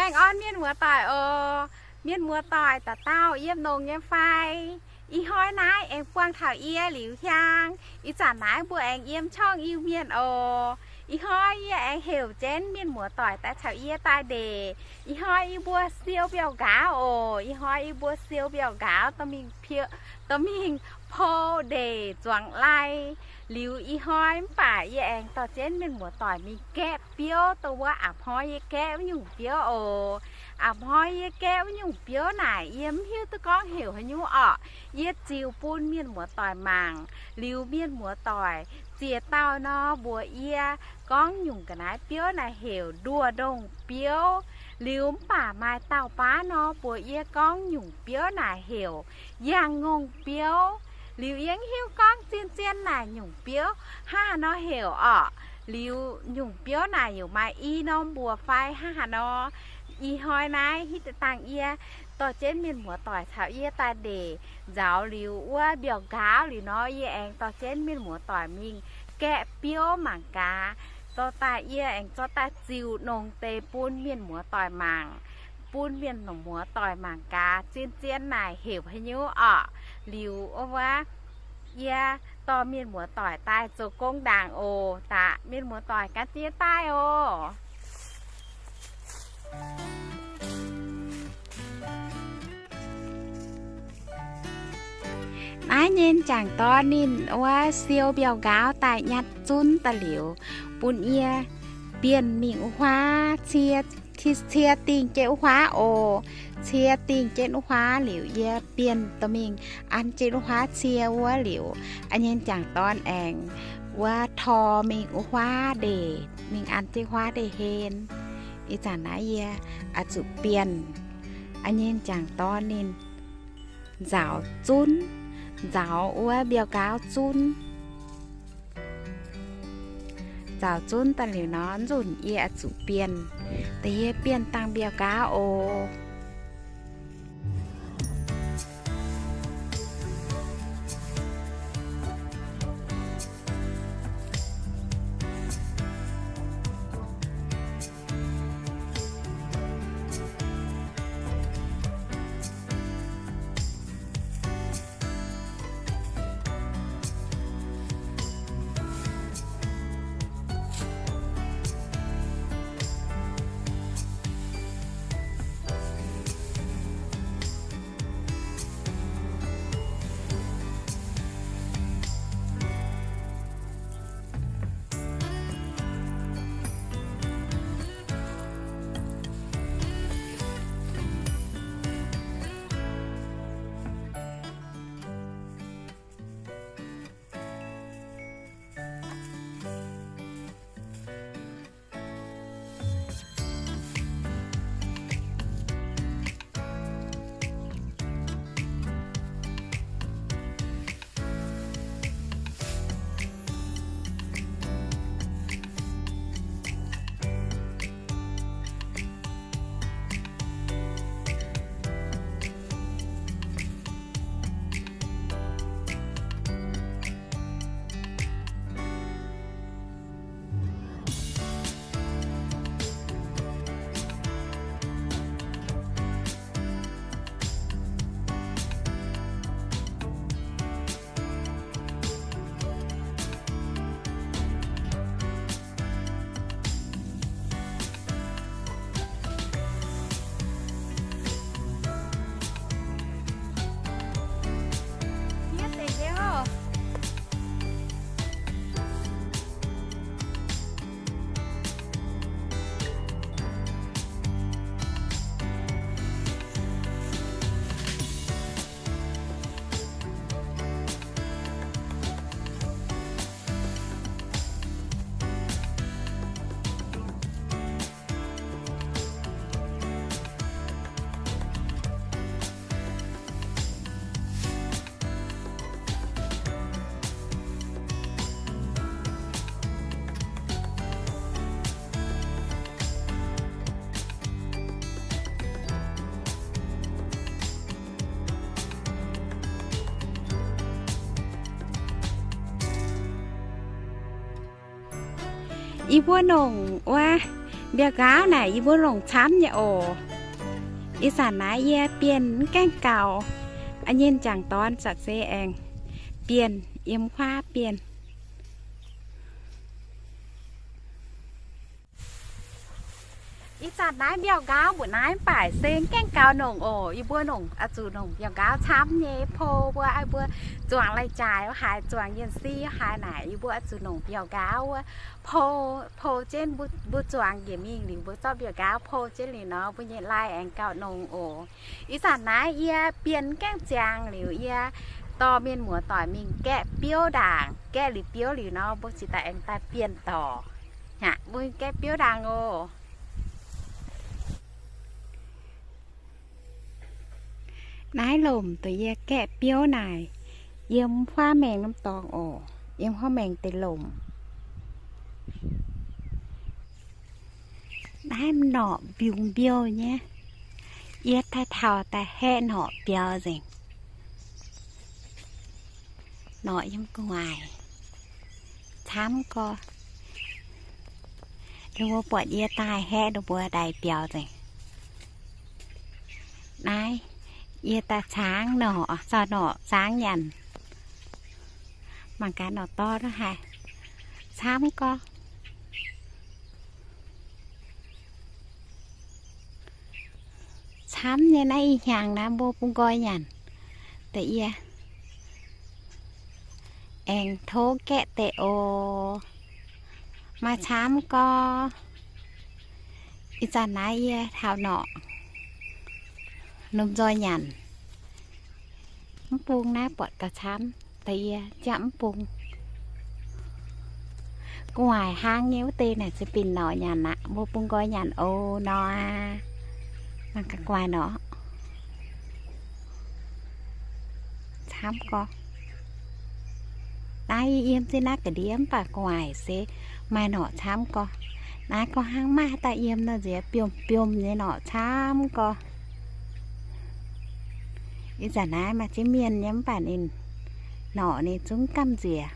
Aengx orn mienh muoz-doic oc. Mienh muoz-doic dauh dauh yiem longx nyei fai? Ih hnoi naaiv aengx buangh taux yie Liuz Hiaang. Ih zanc naaiv mbuo aengx yiem qongv Iu-Mienh oc. Ih hnoi yie aengx heuc jienv mienh muoz-doic daaih caux yie daaih ndeic. Ih hnoi yie mbuo siou mbiauh nqaauv oc. Ih hnoi yie mbuo siou mbiauh nqaauv dorh mingh, dorh mingh pou ndeic zuangx lai. Liuz ih hnoi mv baac yie aengx dorh jienv mienh muoz-doic mingh gaeqv biouv, dongh wuov a'hnoi yie gaeqv wuov nyungc biouv oc. A'hnoi yie gaeqv wuov nyungc biouv naaic yie mv hiuv duqv gorngv heuc haaix nyungc orqc. Yie ziux bun mienh muoz-doic mangc. Liuz mienh muoz-doic ziex dauh nor mbuox yie gorngv nyungc ga'naaiv biouv naaic heuc nduoh ndongh biouv. Liuz mv baac maaih dauh baav nor mbuox yie gorngv nyungc biouv naaic heuc yangh ngongh biouv. Liuz yie mv hiuv gorngv zien-zien naaic nyungc biouv hnangv haaix nor heuc orqc. Liuz nyungc biouv naaic yaac maaih i norm mbuox fai hnangv haaix nor. Ih hnoi naaiv hitv dangh yie dorh jienv mienh muoz-doic caux yie daaih ndeic nzaaux liuz wuov mbiauh nqaauv liuz nor, yie aengx dorh jienv mienh muoz-doic mingh gaeqv biouv mangc gaax. Dorh daaih yie aengx zorqv daaih ziux nongx deix bun mienh muoz-doic mangc, bun mienh muoz-doic mangc gaax zien-zien naaic heuc haaix nyungc orqc. Liuz wuov, yie dorh mienh muoz-doic daaih zoux gong ndaangc oc. Daaih mienh muoz-doic gan jienv yie daaih oc. Naaiv nyei m'jangc dorn ninh wuov siou mbiauh nqaauv daaih nyatv zunv daaih liuz, bun yie bienh mingh wuov huaav, cie, cie dingh jienv wuov huaav oc. Cie dingh jienv wuov huaav liuz yie bienh dorh mingh an jienv wuov huaav cie wuov liuz, a'nyei m'jangc dorn aengx wuov tor mingh wuov huaav ndeic, mingh an jienv huaav ndeic hlen. Ih zanc naaiv yie oix zuqc bienh a'nyei m'jangc dorn ninh nzaaux zunv, nzaaux wuov mbiauh nqaauv zunv. Nzaaux zunv daaih liuz nor, nzunc yie oix zuqc bienh. Da'yie bienh dangh mbiauh nqaauv oc. Yie mbuo nongc wuov Mbiauh nqaauv naaic yie mbuo longc camv nyei oc. Ih zanc naaiv yie bienh mv gaengh gaux, a'nyinh jangc dorn za'gengh se aengx bienh, yiem huaav bienh. Ih zanc naaiv mbiauh nqaauv mbuoqc naaiv mv baac se mv gaengh gaux nongc oc. Yie mbuo nongc, oix zuqc nongc mbiauh nqaauv camv nyei, pou mbuo, mbuo zuangx lai-jaaix wuov haaix, zuangx yienh si wuov haaix naaic, yie mbuo oix zuqc nongc mbiauh nqaauv wuov pou, pou jienv mbuo zuangx njiec mingh liuz, mbuo zorqv mbiauh nqaauv pou jienv liuz nor, mbuo nyei lai aengx gauh nongc oc. Ih zanc naaiv yie bienh mv gaengh ziangx liuz, yie dorh mienh muoz-doic mingh gaeqv biouv ndaangc. Gaeqv liuz biouv liuz nor, mbuo ziouc daaih aengx daaih bienh dorc. Hnangv mbuo gaeqv biouv ndaangc oc. Naaiv lomc dongh yie gaeqv biouv naaic, yiem huaav maengx norm dorngx oc, yiem huaav maengx deix lomc. Naaiv norqc mbiungc mbiouh nyei. Yie daaih taux daaih haeqv norqc biaux nzengc. Norqc yiem gu'nguaaic camv gorx. Ninh mbuo buatc yie daaih haeqv ninh mbuo ndaix biaux nzengc. Naaiv yie daaih caangv norqc, zorqv norqc caangv nyanc. Mangc gaax norqc dorn haic, camv gorx. Camv nyei naaiv ih hnyangx naaiv mbuo bun nqoi nyanc. Da'yie aengx tov gaeqv deix oc. Maaih camv gorx. Ih zanc naaiv yie taux norqc lomh nzoih nyanc. Mv bung naaiv buatc gauh camv, da'yie jangv mv bung. Gu'nguaaic hnangv nyei wuov deix naaic se binc norqc nyanc aqv. Mbuo bun nqoi nyanc oc nor aqv. Mangc gaax gu'nguaaic norqc. Camv gorx. Naaiv yiem jienv naaiv ga'ndiev mv baac gu'nguaaic se maaih norqc camv gorx. Naaiv gorngv hnangv maaih daaih yiem nor nziex biomv biomv nyei norqc camv gorx. Ih zanc naaiv maaih ziex mienh nyei mv baac ninh norqc ninh zungv gamh nziex.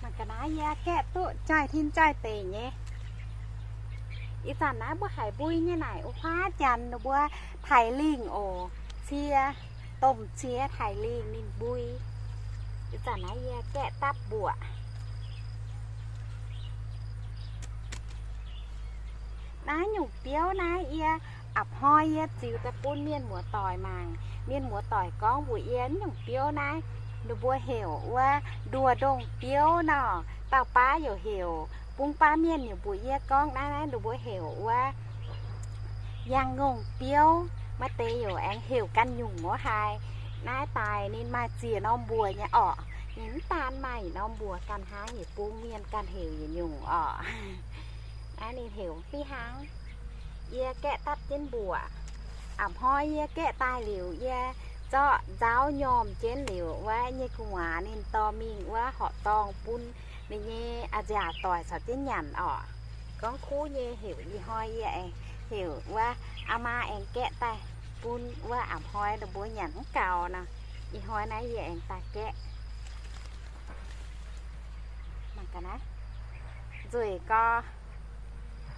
Mangc ga'naaiv yie gaeqv duqv jaaix tin jaaix deic nyei. Ih zanc naaiv mbuo haiz mbui nyei naaic, wuov huaav janx ninh mbuo taaix lingh oc, cie, domh cie taaix lingh ninh mbui. Ih zanc naaiv yie gaeqv dapv mbuoqc. Naaiv nyungc biouv naaiv yie a'hnoi yie ziux daaih bun mienh muoz-doic mangc. Mienh muoz-doic gorngv mbuox yie, naaiv nyungc biouv naaiv ninh mbuo heuc wuov nduoh ndongh biouv nor. Dauh baav yaac heuc, bung baav mienh yaac mbuox yie gorngv naaiv, naaiv ninh mbuo heuc wuov yangh ngongh biouv. Maaih deix yaac aengx heuc ganh nyungc wuov haic. Naaiv daaih ninh maaih ziex norm mbuox nyei orqc. Ninh mv daan maaih norm mbuox ganh hnangv, yietc bung mienh ganh heuc yietc nyungc orqc. Naaiv ninh heuc fih hnangv. Yie gaeqv dapv jienv mbuoqc. A'hnoi yie gaeqv daaih liuz, yie zorqv nzauv nyormh jienv liuz, wuov nyei gu'nguaaz ninh dorh mingh wuov horqc dorngh bun ninh nyei a'nziaauc doic caux jienv nyanc orqc. Gorngv kuv nyei heuc ih hnoi yie aengx heuc wuov aa maa aengx gaeqv daaih bun wuov a'hnoi ninh mbuo nyanc mv gaux nor. Ih hnoi naaiv yie aengx daaih gaeqv. Mangc ga'naaiv. Nzueic gorx.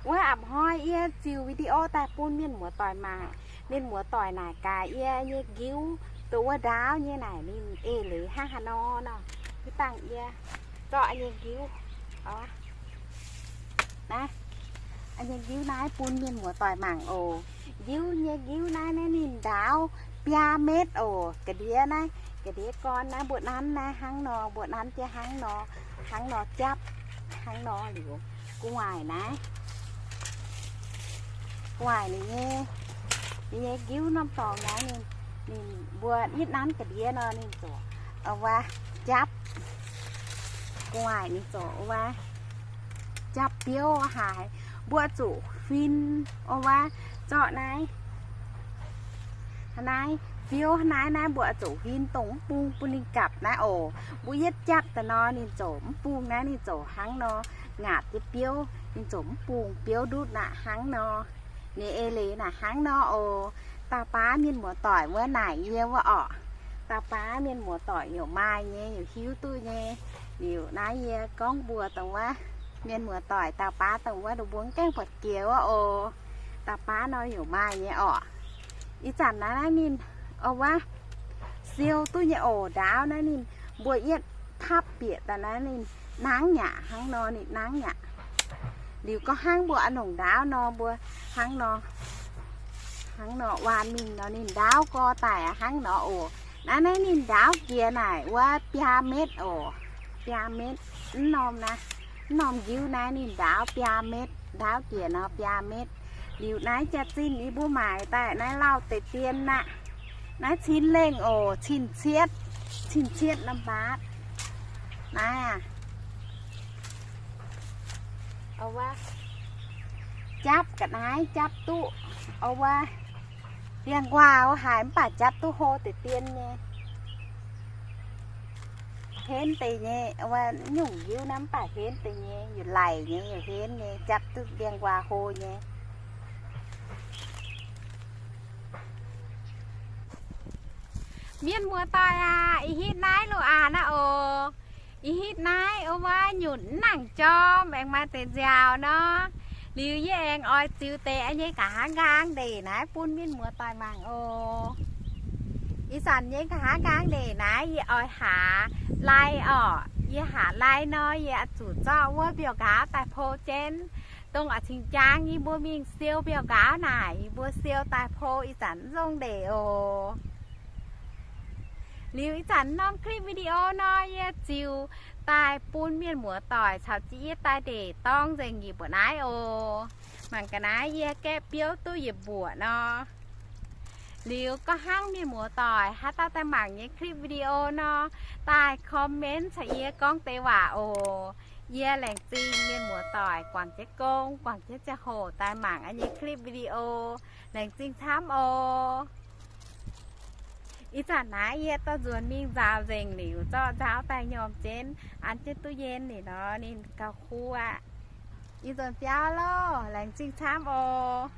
Wuov a'hnoi yie ziux video daaih bun mienh muoz-doic mangc. Mienh muoz-doic naaic gaax yie nyei nqiuv, dongh wuov ndaauv nyei naaic ninh eix leiz hnangv haaix nor nor. Yie dangh yie zorqv nyei nqiuv, naaiv, nyei nqiuv naaiv bun mienh muoz-doic mangc oc. Nqiuv nyei nqiuv naaiv, naaiv ninh ndaauv biaa metv oc. Ga'ndiev naaiv, ga'ndiev gorn naaiv mbuo nanv naaiv hnangv nor, mbuo nanv jienv hnangv nor, hnangv nor japv, hnangv nor liuz. Gu'nguaaic naaiv, gu'nguaaic ninh nyei, ninh nyei nqiuv norm dorngx naaiv ninh, ninh mbuo yitv nanv ga'ndiev nor ninh ziouc, wuov, japv. gu'nguaaic ninh ziouc wuov japv biouv haic. Mbuo zuqc huin wuov zorqv naaiv, naaiv biouv naaiv, naaiv mbuo zuqc huin dongh mv bung bun ninh gapc naaiv oc. Mbuo yietv japv daaih nor ninh ziouc mv bung naaiv, ninh ziouc hnangv nor ngaatc jienv biouv, ninh ziouc mv bung biouv ndutv naaic hnangv nor. Ninh eix leiz naaic hnangv nor oc. Dauh baav mienh muoz-doic wuov naaic yie wuov orqc. Dauh baav mienh muoz-doic yaac maaih nyei, yaac hiuv duqv nyei. Liuz naaiv yie gorngv mbuox dongh wuov mienh muoz-doic dauh baav dongh wuov, mbuo mv gaengh buatc jiex wuov oc. Dauh baav nor yaac maaih nyei orqc. Ih zanc naaiv, naaiv ninh wuov siou duqv nyei oc. Ndaauv naaiv ninh mbuo yietv tapv bieqc daaih naaiv ninh nangv nyaqc hnangv nor, ninh nangv nyaqc. Liuz gorngv hnangv mbuo a'nongc ndaauv nor, mbuo hnangv nor, hnangv nor waan mingh nor ninh ndaauv gorx daaih hnangv nor oc. Naaiv, naaiv ninh ndaauv jiex naaic wuov biaa metv oc. Biaa metv. Mv norm naaiv, mv norm njiuv naaiv ninh ndaauv biaa metv, ndaauv jiex nor biaa metv. Liuz naaiv jaax-zinh yie mbuo maaiz daaih naaiv lauh deix dien aqv. Naaiv cin lengh oc, cin cietv, cin cietv norm mbaatv. Naaiv aqv, japv ga'naaiv japv duqv, wuov, ndiangx-nquaah wuov haaix mv baac japv duqv hlo deix dien nyei. Henv deix nyei, wuov nyungc njiuv naaiv mv baac henv deix nyei, yietc laic nyei, yietc henv nyei, japv duqv ndiangx-nquaah hlo nyei. Mienh muoz-doic aac, ih hitv naaiv loz-aac naaiv oc. Ih hitv naaiv wuov nyunc mv nangc jorm, aengx maaih deix nziaaux nor. Liuz yie aengx oix ziux deix nyei nqa'haav nqaang ndeic naaiv bun mienh muoz-doic mangc oc. Ih zanc nyei nqa'haav nqaang ndeic naaiv yie oix haaz lai orqc. Yie haaz lai nor, yie oix zuqc zorqv wuov mbiauh nqaauv daaih po jienv. Dongh oix cingx jaang yie mbuo mingh siou mbiauh nqaauv naaic, yie mbuo siou daaih po ih zanc mv zongh ndeic oc. Liuz ih zanc norm clip video nor, yie ziux daaih bun mienh muoz-doic caux jienv yie daaih ndeic dorng nzengc njiec mbuoqc naaiv oc. Mangc ga'naaiv yie gaeqv biouv duqv yietc mbuoqc nor. Liuz gorngv hnangv mienh muoz-doic haaix dauh daaih mangc nyei clip video nor, daaih comment caux yie gorngv deix waac oc. Yie laengz zingh mienh muoz-doic guangc jienv gong, guangc jienv ziangh hoc daaih mangc yie nyei clip video. Laengz zingh camv oc. Ih zanc naaiv yie dorh nzuonx mingh nzaaux nzengc liuz, zorqv nzaaux daaih nyormh jienv, an jienv duqv yien liuz nor, ninh gauh kuv aqv. Ih nzuonx biauv loh, laengz zingh camv oc.